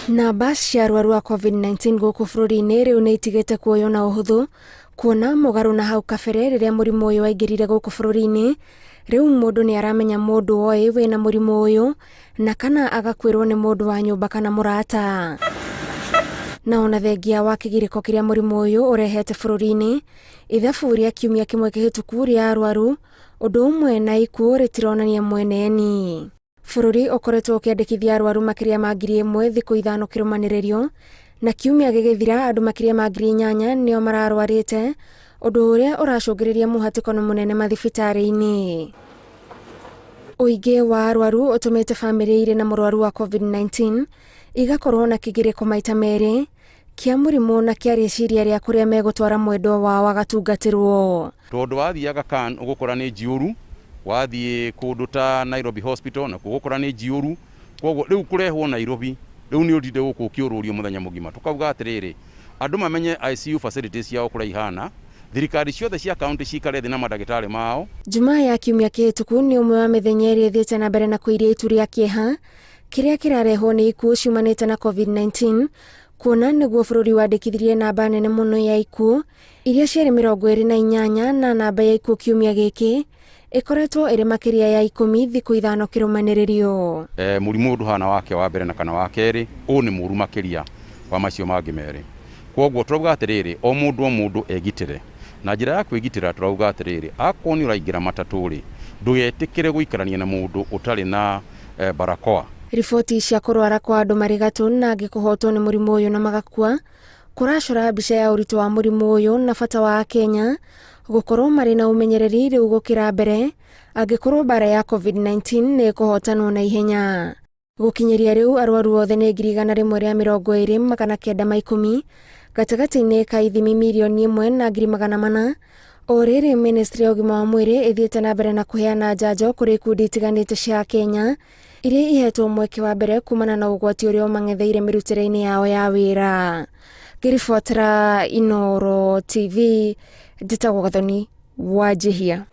Namba cia arwaru a COVID-19 gũkũ bũrũri-inĩ rĩu nĩ itigĩte kuoywo na ũhũthũ kuona mũgarũ na hau kabere rĩrĩa mũrimũ ũyũ waingĩrire gũkũ bũrũri-inĩ. Rĩu mũndũ nĩ aramenya mũndũ oĩ wĩna mũrimũ ũyũ na kana agakuĩrwo nĩ mũndũ wa nyũmba kana mũrata. Na ona thengia wa kĩgirĩko kĩrĩa mũrimũ ũyũ ũrehete bũrũri-inĩ, ithabu rĩa kiumia kĩmwe kĩhĩtũku rĩa arwaru ũndũ ũmwe na ikuũ rĩtironania mweneni. Bũrũri ũkoretwo ũkĩandĩkithia arwaru makĩria ma 1000 thikũ ithano kĩrũmanĩrĩrio, na kiumia gĩgĩthira andũ makĩria ma 8000 nĩo mararwarĩte, ũndũ ũrĩa ũracũngĩrĩria mũhatĩkano mũnene mathibitarĩ-inĩ. Ũingĩ wa arwaru ũtũmĩte bamĩrĩ irĩ na mũrwaru wa COVID-19 igakorwo na kĩgirĩko maita merĩ, kĩa mũrimũ na kĩa rĩciria rĩa kũrĩa megũtwara mwendwa wao agatungatĩrwo. Tondũ wathiĩ Aga Khan ũgũkora nĩ njiũru, wathiĩ kũndũ ta Nairobi Hospital nakuo ũgũkora nĩ njiũru, kwoguo rĩu kũrehwo Nairobi rĩu nĩ ũtinde gũkũ ũkĩũrũrio mũthenya mũgima. Tũkauga atĩrĩrĩ, andũ mamenye ICU facilities ciao kũrĩa ihana, thirikari ciothe cia county cikare thĩ na mandagĩtarĩ mao. Jumaa ya kiumia kĩhĩtũku nĩ ũmwe wa mĩthenya ĩrĩa ĩthiĩte na mbere na kũiria itu rĩa kĩeha kĩrĩa kĩrarehwo nĩ ikuũ ciumanĩte na COVID-19, kuona nĩguo bũrũri wandĩkithirie namba nene mũno ya ikuũ iria ciarĩ 28 na namba ya ikuũ kiumia gĩkĩ ĩkoretwo ĩrĩ makĩria ya 10 thikũ ithano kĩrũmanĩrĩrio. Mũrimũ ũyũ ndũhana wake wa mbere na kana wa kerĩ, ũyũ nĩ mũru makĩria wa macio mangĩ merĩ. Kwoguo tũrauga atĩrĩrĩ, o mũndũ o mũndũ egitĩre. Na njĩra ya kwĩgitĩra tũrauga atĩrĩrĩ, akorwo nĩ ũraingĩra matatũ-rĩ, ndũgetĩkĩre gũikarania na mũndũ ũtarĩ na barakoa. Riboti cia kũrwara kwa andũ marĩ gatũ na angĩ kũhotwo nĩ mũrimũ ũyũ na magakua kũracora mbica ya ũritũ wa mũrimũ ũyũ na bata wa Akenya gũkorwo marĩ na ũmenyereri rĩu gũkĩra mbere angĩkorwo mbara ya COVID-19 nĩ ĩkũhotanwo na ihenya. Gũkinyĩria rĩu arwaru othe nĩ 120,910 gatagatĩ-inĩ ka ithimi 1,400,000. O rĩrĩ ministry ya ũgima wa mwĩrĩ ĩthiĩte na mbere na kũheana njanjo kũrĩ ikundi itiganĩte cia Kenya iria ihetwo mweke wa mbere kumana na ũgwati ũrĩa ũmang'etheire mĩrutĩre-inĩ yao ya wĩra. Ngĩribotera Inooro TV, njĩtagwo Gathoni Wanjihia.